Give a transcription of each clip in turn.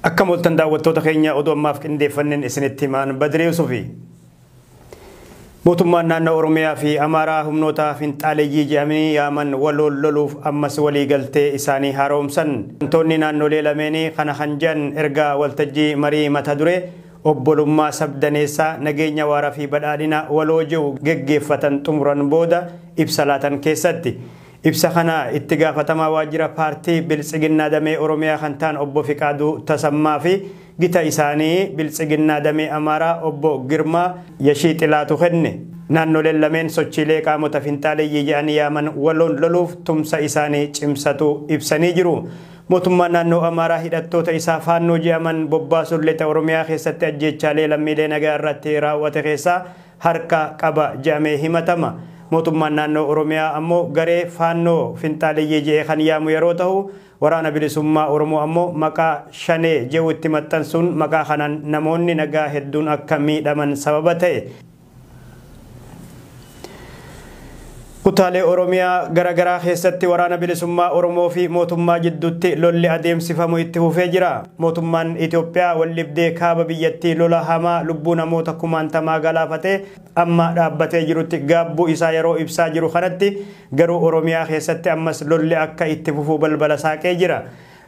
Akka mooltan daawwattoota keenya oduu ammaaf qindeeffanneen isinitti himaan Badree Yusufi. Mootummaan naannoo Oromiyaa fi Amaaraa humnoota finxaaleeyyii jedhamanii yaaman waloon loluuf ammas waliigaltee isaanii haaromsan. Wantoonni naannolee lameenii kana kan jedhan erga waltajjii marii mata duree obbolummaa sabdaneessaa nageenya waaraa fi badhaadhina waloo jiru geggeeffatan xumuran booda ibsa laatan keessatti. Ibsa kana itti gaafatamaa waajjira paartii Biltsiginnaa Damee Oromiyaa kan ta'an obbo Fiqaaduu Tasammaa fi gita isaanii Biltsiginnaa Damee Amaaraa obbo Girmaa Yashii Xilaatu kenne. Naannoleen lameen sochiilee qaamota finxaaleeyyii jedhanii yaaman waloon loluuf tumsa isaanii cimsatu ibsanii jiru. Mootummaan naannoo Amaaraa hidhattoota isaa faannoo jedhaman bobbaasuun lixa Oromiyaa keessatti ajjeechaalee lammiilee nagaa irratti raawwate keessaa harka qaba jedhamee himatama. Mootummaan naannoo Oromiyaa ammoo garee faannoo finxaaleeyyii jedhee kan yaamu yeroo ta'u, waraana bilisummaa Oromoo ammoo maqaa shanee jedhu itti maxxansuun maqaa kanaan namoonni nagaa hedduun akka miidhaman sababa ta'e. Kutaalee Oromiyaa garaagaraa keessatti waraana bilisummaa Oromoo fi mootummaa jidduutti lolli adeemsifamu itti fufee jira. Mootummaan Itoophiyaa waldhibdee kaaba biyyattii lola hamaa lubbuu namoota kumaantamaa galaafatee amma dhaabbatee jirutti gaabbuu isaa yeroo ibsaa jiru kanatti garuu Oromiyaa keessatti ammas lolli akka itti fufuu balbala saaqee jira.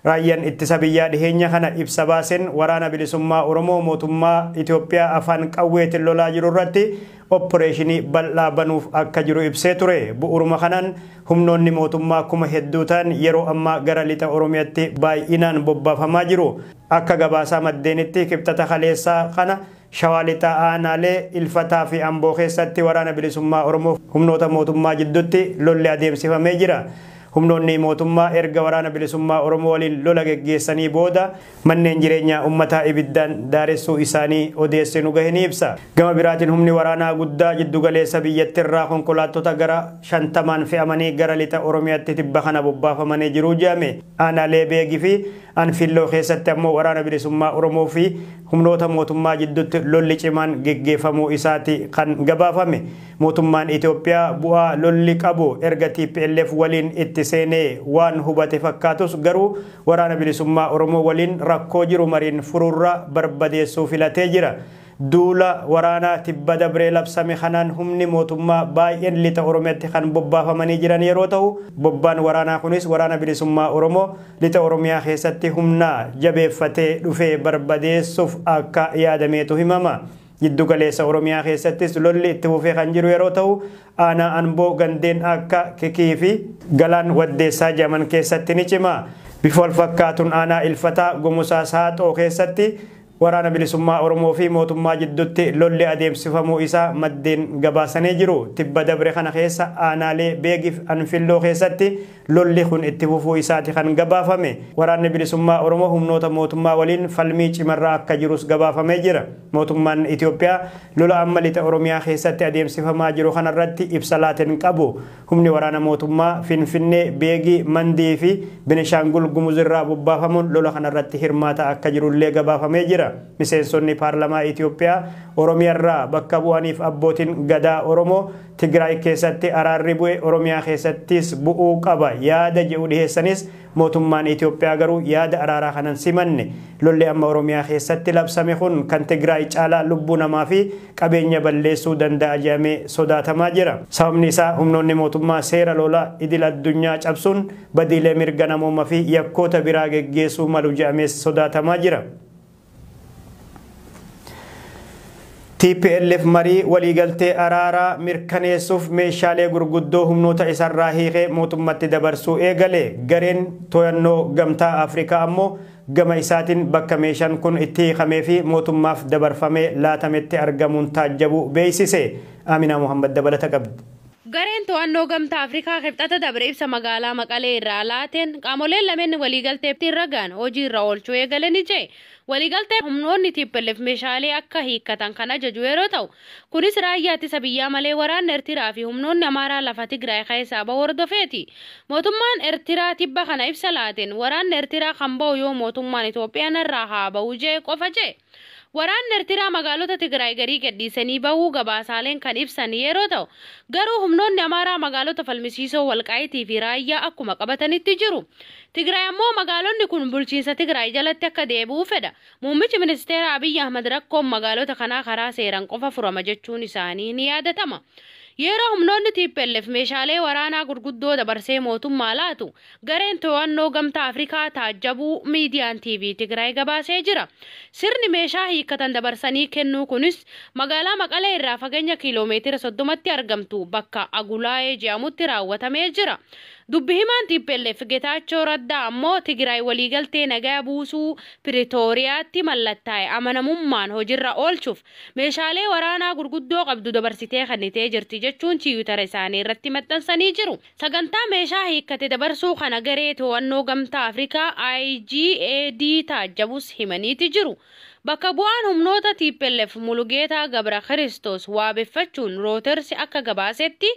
Raayyaan ittisa biyyaa dhiheenya kana ibsa baaseen waraana bilisummaa Oromoo mootummaa Itoophiyaa afaan qawweetiin lolaa jiru irratti opporeeshinii bal'aa banuuf akka jiru ibsee ture. Bu'uuruma kanaan humnoonni mootummaa kuma hedduu ta'an yeroo ammaa gara lixa Oromiyaatti baay'inaan bobbaafamaa jiru. Akka gabaasaa maddeenitti kibxata kaleessaa kana Shawaa lixaa aanaalee Ilfataa fi Amboo keessatti waraana bilisummaa Oromoo humnoota mootummaa jidduutti lolli adeemsifamee jira. Humnoonni mootummaa erga waraana bilisummaa Oromoo waliin lola geggeessanii booda manneen jireenyaa uummataa ibiddaan daaressuu isaanii odeessinu gahe ni ibsa. Gama biraatiin humni waraanaa guddaa jiddugaleessa biyyattiirraa konkolaattota gara 50 fe'amanii gara lixa Oromiyaatti tibba kana bobbaafamanii jiru jedhame. Aanaalee Beegii fi Anfilloo keessatti ammoo waraana bilisummaa Oromoo fi humnoota mootummaa jidduutti lolli cimaan geggeeffamuu isaati kan gabaafame. Mootummaan Itoophiyaa bu'aa lolli qabu erga TPLF waliin itti seenee waan hubate fakkaatus garuu waraana bilisummaa Oromoo waliin rakkoo jiru mariin furuurra barbadeessuu filatee jira. Duula waraanaa tibba dabree labsame kanaan humni mootummaa baay'een lixa Oromiyaatti kan bobbaafamanii jiran yeroo ta'u, bobbaan waraanaa kunis waraana bilisummaa Oromoo lixa Oromiyaa keessatti humna jabeeffatee dhufee barbadeessuuf akka yaadameetu himama. Jiddugaleessa Oromiyaa keessattis lolli itti fufee kan jiru yeroo ta'u, aanaa Amboo gandeen akka Kikii fi Galaan Waddeessaa jedhaman keessatti ni cima. Bifa wal fakkaatuun aanaa Ilfataa Gomusaa Saaxoo keessatti waraana bilisummaa Oromoo fi mootummaa jidduutti lolli adeemsifamuu isaa maddeen gabaasanii jiru. Tibba dabre kana keessa aanaalee Beegii fi Anfilloo keessatti lolli kun itti fufuu isaati kan gabaafame. Waraanni bilisummaa Oromoo humnoota mootummaa waliin falmii cimarraa akka jirus gabaafamee jira. Mootummaan Itoophiyaa lola amma lixa Oromiyaa keessatti adeemsifamaa jiru kanarratti ibsa laateen qabu. Humni waraana mootummaa Finfinnee, Beegii, Mandii fi Benishaangul Gumuzirraa bobbaafamuun lola kanarratti hirmaata akka jirullee gabaafamee jira. Miseensonni paarlamaa Itoophiyaa Oromiyaarraa bakka bu'aniif abbootiin gadaa Oromoo Tigraay keessatti araarri bu'e Oromiyaa keessattis bu'uu qaba yaada jedhu dhiheessanis mootummaan Itoophiyaa garuu yaada araaraa kanan simanne. Lolli amma Oromiyaa keessatti labsame kun kan Tigraay caalaa lubbuu namaa fi qabeenya balleessuu danda'a jedhamee sodaatamaa jira. Sababni isaa humnoonni mootummaa seera lolaa idil addunyaa cabsuun badiilee mirga namoomaa fi yakkoota biraa geggeessuu malu jedhamees sodaatamaa jira. TPLF marii waliigaltee araaraa mirkaneessuuf meeshaalee gurguddoo humnoota isarraa hiikee mootummatti dabarsuu eegale. Gareen to'annoo gamtaa Afrikaa ammoo gama isaatiin bakka meeshaan kun itti hiikamee fi mootummaaf dabarfamee laatametti argamuun taajjabuu beeksise. Aminaa Muhammad dabalata qabdi. Gareen to'annoo gamtaa Afrikaa kibxata dabre ibsa magaalaa Maqalee irraa laateen qaamoleen lameen waliigalteetti ragaan hojii irra oolchuu eegalanii jee. Waliigaltee humnoonni TPLF meeshaalee akka hiikkatan kan ajaju yeroo ta'u, kunis raayyaa ittisa biyyaa malee waraanni Eertiraa fi humnoonni Amaaraa lafa Tigraay keessaa bahu hordofeeti. Mootummaan Eertiraa tibba kana ibsa laateen waraanni Eertiraa kan bahu yoo mootummaan Itoophiyaa narraa haa bahu jee qofa jee. Waraanni Eertiraa magaalota Tigraay garii gadhiisanii bahuu gabaasaaleen kan ibsan yeroo ta'u, garuu humnoonni humnoonni Amaaraa magaalota falmisiisoo Walqaayitii fi Raayyaa akkuma qabatanitti jiru. Tigraay ammoo magaalonni kun bulchiinsa Tigraay jalatti akka deebi'u fedha. Muummichi ministeera Abiyyi Ahmad rakkoon magaalota kanaa karaa seeraan qofa furama jechuun isaanii ni yaadatama. Yeroo humnoonni TPLF meeshaalee waraanaa gurguddoo dabarsee mootummaa laatu gareen to'annoo gamtaa Afrikaa taajjabuu miidiyaan TV Tigraay gabaasee jira. Sirni meeshaa hiikkatan dabarsanii kennuu kunis magaalaa Maqalee irraa fageenya kiiloomeetira 30tti argamtu bakka Agulaayee jedhamutti raawwatamee jira. Dubbi himaan TPLF Getaachoo Raddaa ammoo Tigraay waliigaltee nagaa buusuu Piritooriyaatti mallattaa'e amanamummaan hojiirra oolchuuf meeshaalee waraanaa gurguddoo qabdu dabarsitee kennitee jirti jechuun tiwiitara isaanii irratti maxxansanii jiru. Sagantaa meeshaa hiikkate dabarsuu kana garee to'annoo gamtaa Afrikaa IGAD taajjabus himaniiti jiru. Bakka bu'aan humnoota TPLF Mulugeetaa Gabra Kiristoos waabeffachuun Reuters akka gabaasetti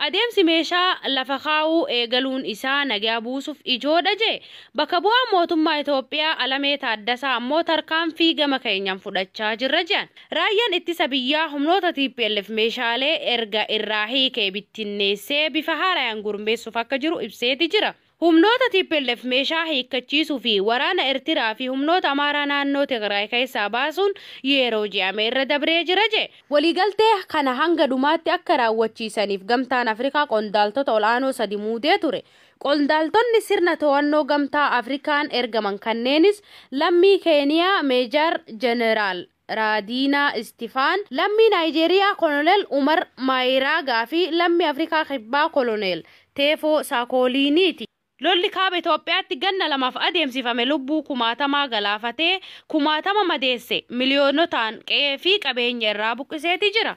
adeemsi meeshaa lafa kaa'uu eegaluun isaa nagaa buusuuf ijoodha jee. Bakka bu'aan mootummaa Itoophiyaa Alamee Taaddasaa ammoo tarkaanfii gama keenyaan fudhachaa jirra jedhan. Raayyaan ittisa biyyaa humnoota TPLF meeshaalee erga irraa hiikee bittinneessee bifa haaraan gurmeessuuf akka jiru ibseeti jira. Humnoota TPLF meeshaa hiikkachiisuu fi waraana Eertiraa fi humnoota Amaaraa naannoo Tigraay keessaa baasuun yeroo je'ame irra dabree jira jee. Waliigaltee kana hanga dhumaatti akka raawwachiisaniif gamtaan Afrikaa qondaaltota ol'aanoo sadi muudee ture. Qondaaltonni sirna to'annoo gamtaa Afrikaan ergaman kanneenis lammii Keeniyaa Meejar Jeneraal Raadiinaa Istifaan, lammii Naayijeeriyaa Koloneel Umar Maayiraagaa fi lammii Afrikaa Kibbaa Koloneel Teefoo Saakooliiniiti. Lolli kaaba Itoophiyaatti ganna lamaaf adeemsifame lubbuu kumaatamaa galaafatee kumaatama madeesse miliyoonotaan qe'ee fi qabeenya irraa buqqiseeti jira.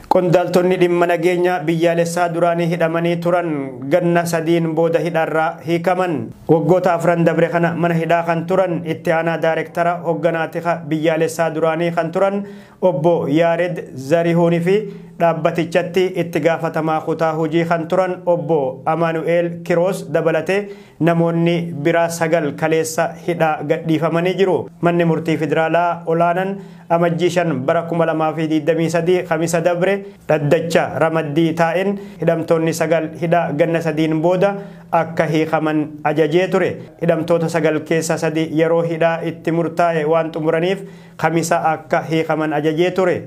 Qondaaltonni dhimma nageenya biyyaalessaa duraanii hidhamanii turan ganna sadiin booda hidhaarraa hiikaman. Waggoota afran dabre kana mana hidhaa kan turan itti aanaa daayirektara hoogganaa tika biyyaalessaa duraanii kan turan obbo Yaared Zarihuunii fi dhaabbatichatti itti gaafatamaa kutaa hojii kan turan obbo Amaanu'eel Kiroos dabalatee namoonni biraa 9 kaleessa hidhaa gadhiifamanii jiru. Manni murtii federaalaa olaanaan amajjii 5 bara 2023 Kamisa dabre dhaddacha ramaddii taa'een hidhamtoonni 9 hidhaa ganna sadiin booda akka hiikaman ajajee ture. Hidhamtoota 9 keessa 3 yeroo hidhaa itti murtaa'e waan xumuraniif Kamisa akka hiikaman ajajee ture.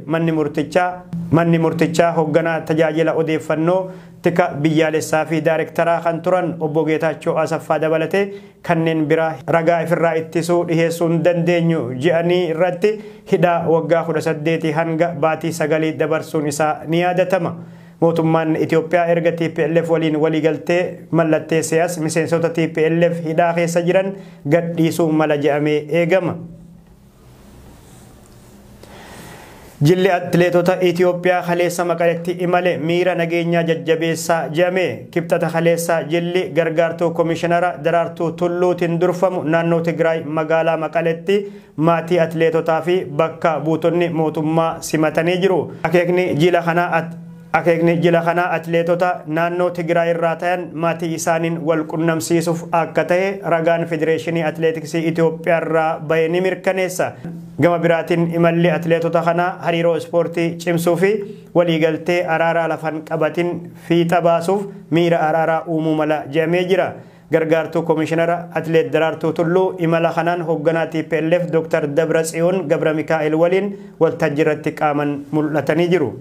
Manni murtichaa hoogganaa tajaajila odeeffannoo tika biyyaalessaa fi daayirektaraa kan turan obbo Geetaachoo Asaffaa dabalatee kanneen biraa ragaa ifirraa ittisuu dhiheessuu hin dandeenyu je'anii irratti hidhaa waggaa 18 hanga baatii 9 dabarsuun isaa ni yaadatama. Mootummaan Itoophiyaa erga TPLF waliin waliigaltee mallatteessee as miseensota TPLF hidhaa keessa jiran gadhiisuu mala je'amee eegama. Jilli atileetota Itoophiyaa kaleessa Maqaleetti imale miira nageenyaa jajjabeessaa jedhame. Kibxata kaleessa jilli gargaartuu komishinara Daraartuu Tulluutiin durfamu naannoo Tigraay magaalaa Maqaleetti maatii atileetotaa fi bakka buutonni mootummaa simatanii jiru. Akeekni jila kanaa atileetota naannoo Tigraay irraa ta'an maatii isaaniin wal qunnamsiisuuf akka ta'e ragaan Federeeshinii Atileetiksii Itoophiyaa irraa bahe ni mirkaneessa. Gama biraatiin imalli atileetota kanaa hariiroo ispoortii cimsuu fi waliigaltee araaraa lafan qabatin fiixa baasuuf miira araaraa uumuu mala jedhamee jira. Gargaartuu komishinara atileet Daraartuu Tulluu imala kanaan hoogganaa TPLF Dr. Dabra Tsiyoon Gabra Mikaa'el waliin waltajjii irratti qaaman mul'atanii jiru.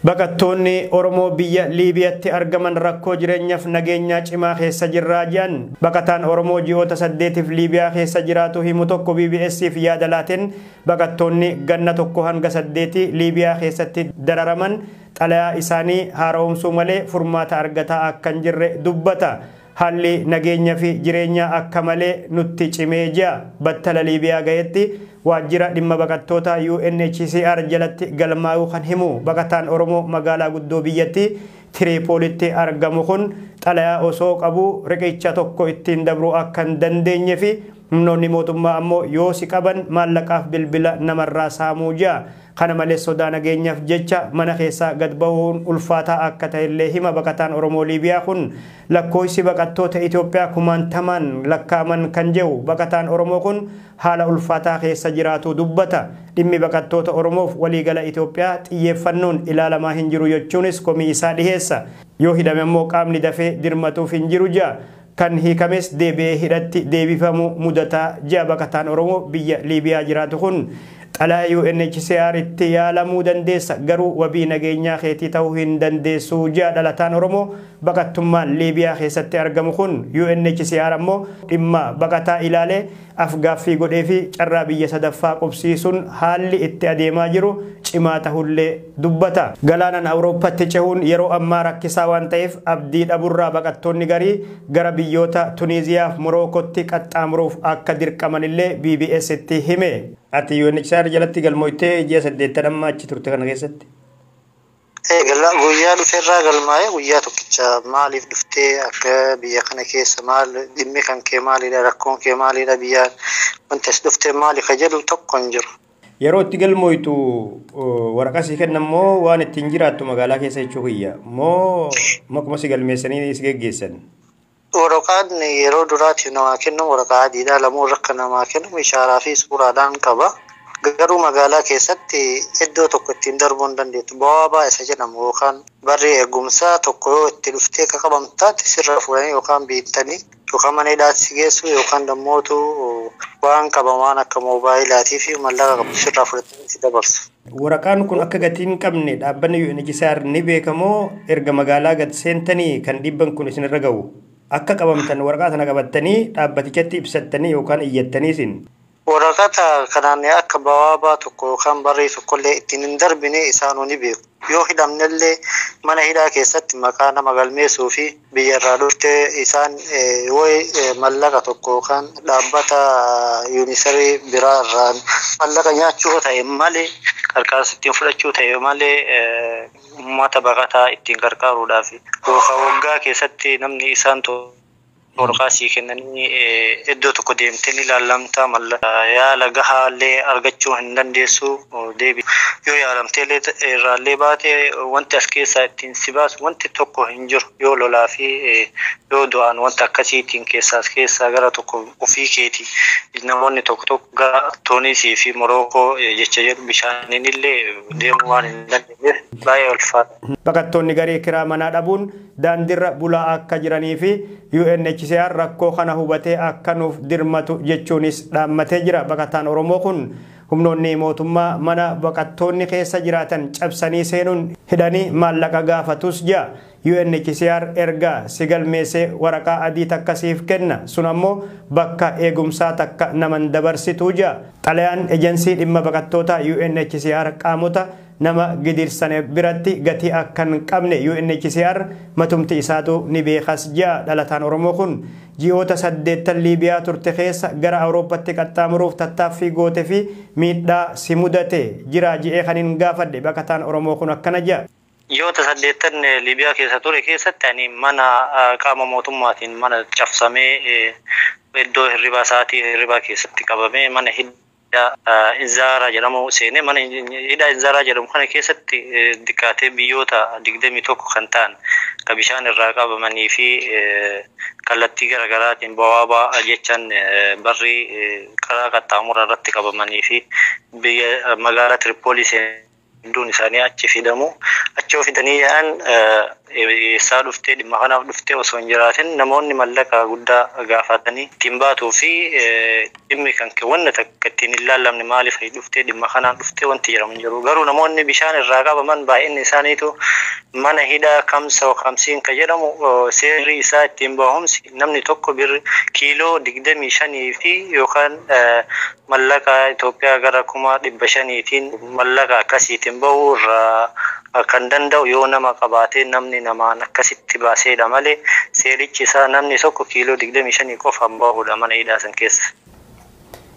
Baqattoonni Oromoo biyya Liibiyaatti argaman rakkoo jireenyaaf nageenyaa cimaa keessa jirraa jedhan. Baqataan Oromoo ji'oota 8 Liibiyaa keessa jiraatu himu tokko BBS'f yaada laateen baqattoonni ganna 1 hanga 8 Liibiyaa keessatti dararaman xalayaa isaanii haaromsuu malee furmaata argataa akka hin jirre dubbata. Haalli nageenya fi jireenya akka malee nutti cimee jira. Battala Liibiyaa gahetti waajjira dhimma baqattoota UNHCR jalatti galmaa'uu kan himu baqataan Oromoo magaalaa guddoo biyyattii Tiriipoolitti argamu kun xalayaa osoo qabu riqicha tokko ittiin dabruu akka hin dandeenye fi humnoonni mootummaa ammoo yoo si qaban maallaqaaf bilbila namarraa saamuu jira. Kana malees sodaa nageenyaaf jecha mana keessaa gad bahuun ulfaataa akka ta'ellee hima baqataan Oromoo Liibiyaa kun. Lakkoofsi baqattoota Itoophiyaa kumaantamaan lakkaa'aman kan jedhu baqataan Oromoo kun haala ulfaataa keessa jiraatu dubbata. Dhimmi baqattoota Oromoof waliigala Itoophiyaa xiyyeeffannoon ilaalamaa hin jiru jechuunis komii isaa dhiheessa. Yoo hidhame immoo qaamni dafee dirmatuuf hin jiru jaa. Kan hiikames deebi'ee hidhatti deebifamu mudataa ji'a baqataan Oromoo biyya Liibiyaa jiraatu kun. Xalayaa UNHCR itti yaalamuu dandeessa, garuu wabii nageenyaa keetii ta'uu hin dandeessu ji'a dhalataan Oromoo baqattummaan Liibiyaa keessatti argamu kun. UNHCR ammoo dhimma baqataa ilaalee afgaaffii godhee fi carraa biyya sadaffaa qubsiisuun haalli itti adeemaa jiru cimaa tahullee dubbata. Galaanaan Awurooppaatti cehuun yeroo ammaa rakkisaa waan ta'eef abdii dhaburraa baqattoonni garii gara biyyoota Tuniiziyaa fi Morookotti qaxxaamuruuf akka dirqamanillee BBS itti hime. Ati UNHCR jalatti galmooytee ji'a 8 amma achi turte kana keessatti? Guyyaa dhufeerraa galmaa'ee guyyaa tokkicha maaliif dhuftee akka biyya kana keessa maal dhimmi kan kee maalidha, rakkoon kee maalidha, biyya wanti as dhuftee maali ka jedhu tokko hin jiru. Yeroo itti galmooytu waraqaa sii kennan moo waan ittiin jiraattu magaalaa keessa jechuu kiyya moo makuma si galmeessanii si geggeessan? Waraqaan yeroo duraatiif namaa kennamu waraqaa adiidha. Lamuu irra namaa kennamu ishaaraa fi suuraadhaan qaba. Garuu magaalaa keessatti iddoo tokko ittiin darbuu hin dandeettu. Bawaabaa isa jedhamu yookaan barri eegumsaa tokko yoo itti dhuftee qabamtaatti sirra fuudhanii yookaan biittanii yookaan mana hidhaatti si geessu yookaan dammootu waan qabamaan akka moobaayilaatii fi mallaqa qabdu sirraa fudhatanii si dabarsu. Waraqaan kun akka gatii hin qabne dhaabbanni UNHCR ni beekamoo erga magaalaa gad seentanii kan dhiibban kun isinirra gahu? Akka qabamtan waraqaa sana qabattanii dhaabbatichatti ibsattanii yookaan iyyattanii isin? Waraqata kanaan akka bawaabaa tokko yookaan barrii tokkollee ittiin hin darbine isaanuu ni beeku. Yoo hidhamnellee mana hidhaa keessatti maqaa nama galmeessuu fi biyya irraa dhuftee isaan yoo mallaqa tokko yookaan dhaabbata yuunisarii biraa irraa mallaqa nyaachuu ta'e malee qarqaarsa ittiin fudhachuu ta'e malee uummata baqataa ittiin gargaaruudhaaf yookaan waggaa keessatti namni isaan waraqaa sii kennanii iddoo tokko deemtee ni ilaalamta, yaala gahaallee argachuu hin dandeessu. Deebi yoo yaalamtee irraallee baate wanti as keessaa ittiin si baasu wanti tokko hin jiru. Yoo lolaa fi yoo du'aan wanta akkasiitiin keessaa as keessaa gara tokko ofii keeti namoonni tokko tokko gara Tuunisii fi Morookoo jecha jedhu bishaaniin illee deemuu waan hin dandeenyeef baay'ee ulfaata. Baqattoonni garii kiraa manaa dhabuun daandiirra bulaa akka jiranii fi UNHCR rakkoo kana hubatee akka nuuf dirmatu jechuunis dhaammatee jira. Baqataan Oromoo kun humnoonni mootummaa mana baqattoonni keessa jiraatan cabsanii seenuun hidhanii maallaqa gaafatus jira. UNHCR erga si galmeessee waraqaa adii takka siif kenna, sun ammoo bakka eegumsaa takka naman dabarsitu jira. Xalayaan ejensii dhimma baqattoota UNHCR qaamota nama gidirsane biratti gatii akka hin qabne UNHCR matumti isaatu ni beekas jira. Dhalataan Oromoo kun ji'oota 8 Liibiyaa turte keessa gara Awurooppaatti qaxxaamuruuf tattaaffii goote fi miidhaa si mudate jira ji'ee kan hin gaafadhe baqataan Oromoo kun akkana jira. Ji'oota 8 Liibiyaa keessa ture keessatti ani mana qaama mootummaatiin mana cabsamee iddoo hirribaa sa'aatii hirribaa keessatti qabamee mana hidhaa Inzaaraa jedhamu seenee mana hidhaa Inzaaraa jedhamu kana keessatti diqqaatee biyyoota 21 kan ta'an kan bishaan irraa qabamanii fi kallattii garaagaraatiin bawaabaa jechaan barri karaa qaxxaamura irratti qabamanii fi biyya magaalaa Tiripoolii hedduun isaanii achi fidamu. Achi yoo fidanii yaa'an eessaa dhuftee dhimma kanaaf dhuftee osoo hin jiraatin namoonni mallaqa guddaa gaafatanii ittiin baatuu fi dhimmi kan wanna takka ittiin hin laallamne maaliif dhuftee dhimma kanaan dhuftee wanti jedhamu hin jiru. Garuu namoonni bishaan irraa qabaman baay'inni isaaniitu mana hidhaa kamsa kamsiin kan jedhamu seerri isaa ittiin bahumsi namni tokko birri kiiloo 25 fi yookaan mallaqa Itoophiyaa gara 500,000tiin mallaqa akkasiitiin bahuu irraa kan danda'u yoo nama qabaatee namni namaan akkasitti baaseedha malee seerichi isaa namni tokko kiiloo 25 qofaan bahuudha mana hidhaa san keessa.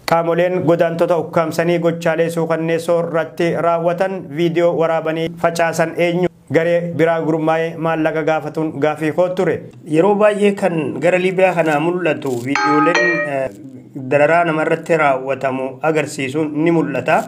Qaamoleen godaantota ukkaamsanii gochaalee suukanneessoo irratti raawwatan viidiyoo waraabanii facaasan eenyu? Garee biraa gurmaa'ee maallaqa gaafatuun gaafii koo ture. Yeroo baay'ee kan gara Liibiyaa kanaa mul'atu viidiyooleen dararaa namarratti raawwatamu agarsiisuun ni mul'ata.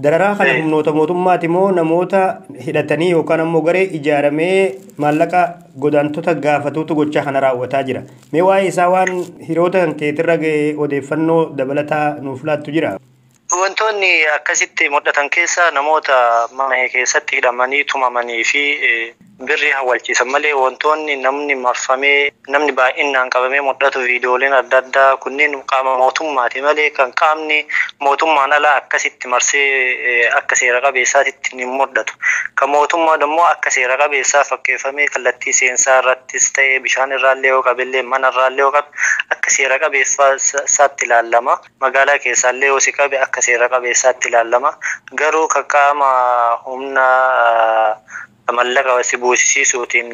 Dararaa kana humnoota mootummaati moo namoota hidhatanii yookaan ammoo garee ijaaramee maallaqa godaantota gaafatuutu gochaa kana raawwataa jira. Mee waa'ee isaa waan hiriyoota kan keetirra ga'e odeeffannoo dabalataa nuuf laattu jira. Wantoonni akkasitti mul'atan keessaa namoota mana keessatti hidhamanii tumamanii fi birri hawwalchiisan malee wantoonni namni marfamee namni baay'inaan qabamee mul'atu viidiyooleen adda addaa kunneen qaama mootummaati malee kan qaamni mootummaan alaa akkasitti marsee akka seera qabeessaatitti ni mul'atu. Kan mootummaa immoo akka seera qabeessaa fakkeeffamee kallattii seensaa irrattis ta'ee bishaan irraallee yoo qabellee mana irraallee yoo qabe akka seera qabeessaatti ilaalama. Magaalaa keessaallee yoo si qabe akka seera qabeessaatti ilaalama. Garuu kan qaama humna mallaqa si buusisiisuutiin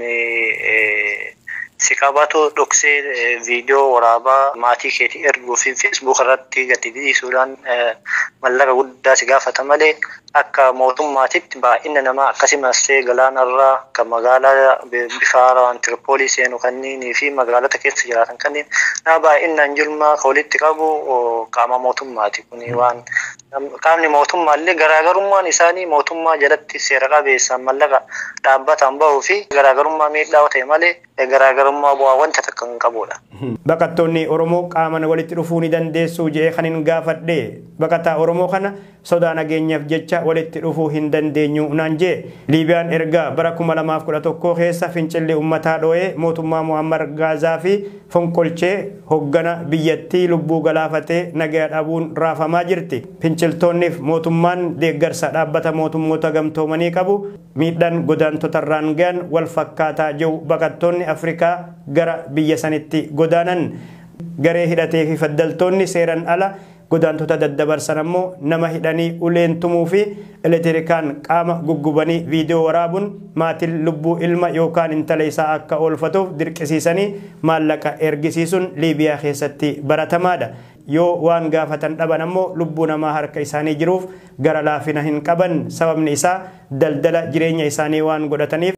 si qabatu dhoksee viidiyoo waraabaa maatii keetii erguu fi feesbuuk irratti gadi dhiisuudhaan mallaqa guddaa si gaafata malee akka mootummaatitti baay'ina namaa akkasi marsee galaanarraa kan magaalaa bifa haaraan Tiripoolii seenu kanneenii fi magaalota keessa jiraatan kanneen nama baay'inaan jirma kan walitti qabu qaama mootummaati. Kuni waan qaamni mootummaallee garaagarummaan isaanii mootummaa jalatti seera qabeessaan mallaqa dhaabbataan bahuu fi garaagarummaa miidhaa ta'e malee garaagarummaa bu'aa wanta takka hin qabudha. Baqattoonni Oromoo qaaman walitti dhufuu ni dandeessu jedhee kan hin gaafadhe baqataa Oromoo kana sodaa nageenyaaf jecha walitti dhufuu hin dandeenyu naan jee. Liibiyaan erga bara 2011 keessa fincilli uummataa dho'ee mootummaa Muammar Gaazaa fi fonqolchee hoggana biyyattii lubbuu galaafatee nagaa dhabuun raafamaa jirti. Finciltoonniif mootummaan deeggarsa dhaabbata mootummoota gamtoomanii qabu miidhaan godaantotarraan gahan wal fakkaataa jiru baqattoonni Afrikaa gara biyya sanitti godaanan. Garee hidhatee fi faddaltoonni seeran ala godaantota daddabarsan ammoo nama hidhanii uleen tumuu fi elektirikaan qaama guggubanii viidiyoo waraabuun maatiin lubbuu ilma yookaan intala isaa akka oolfatuuf dirqisiisanii maallaqa ergisiisuun Liibiyaa keessatti baratamaadha. Yoo waan gaafatan dhaban ammoo lubbuu namaa harka isaanii jiruuf gara laafina hin qaban. Sababni isaa daldala jireenya isaanii waan godhataniif.